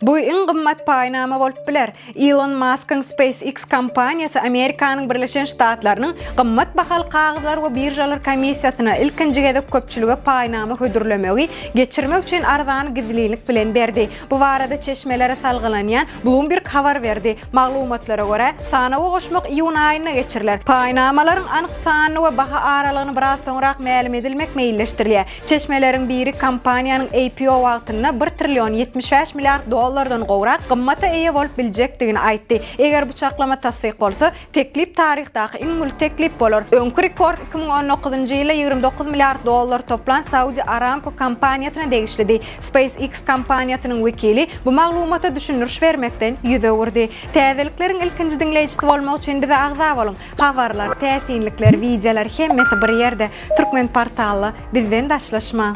Bu iň gymmat paýnama bolup biler. Ilon Maskyň SpaceX kompaniýasy Amerikanyň Birleşen Ştatlarynyň Gymmat bahaly kagyzlar we biržalar komissiýasyna ilkinji gezek köpçülige paýnama hödürlemegi geçirmek üçin arzany gizlinlik bilen berdi. Bu barada çeşmelere salgylanýan Bloomberg habar berdi. Maglumatlara görä, sanawa goşmak iýun aýynda geçiriler. Paýnamalaryň anyk sanyny we baha aralygyny biraz soňrak mälim edilmek meýilleşdirilýär. Çeşmeleriň biri kompaniýanyň IPO wagtynda bir trillion 75 milliard dollardan gowrak gymmata eýe bolup biljekdigini aýtdy. Eger bu çaklama tassyk bolsa, teklip taryhdaky iň uly teklip bolar. Öňki rekord 2019-njy ýylda 29 milliard dollar toplan Saudi Aramco kompaniýasyna degişlidi. SpaceX kompaniýasynyň wekili bu maglumata düşündiriş bermekden ýüz öwürdi. Täzelikleriň ilkinji diňleýjisi bolmak üçin bize agza boluň! Habarlar, täsinlikler, wideolar hemmesi bir ýerde. Türkmen portally bizden daşlaşmaň.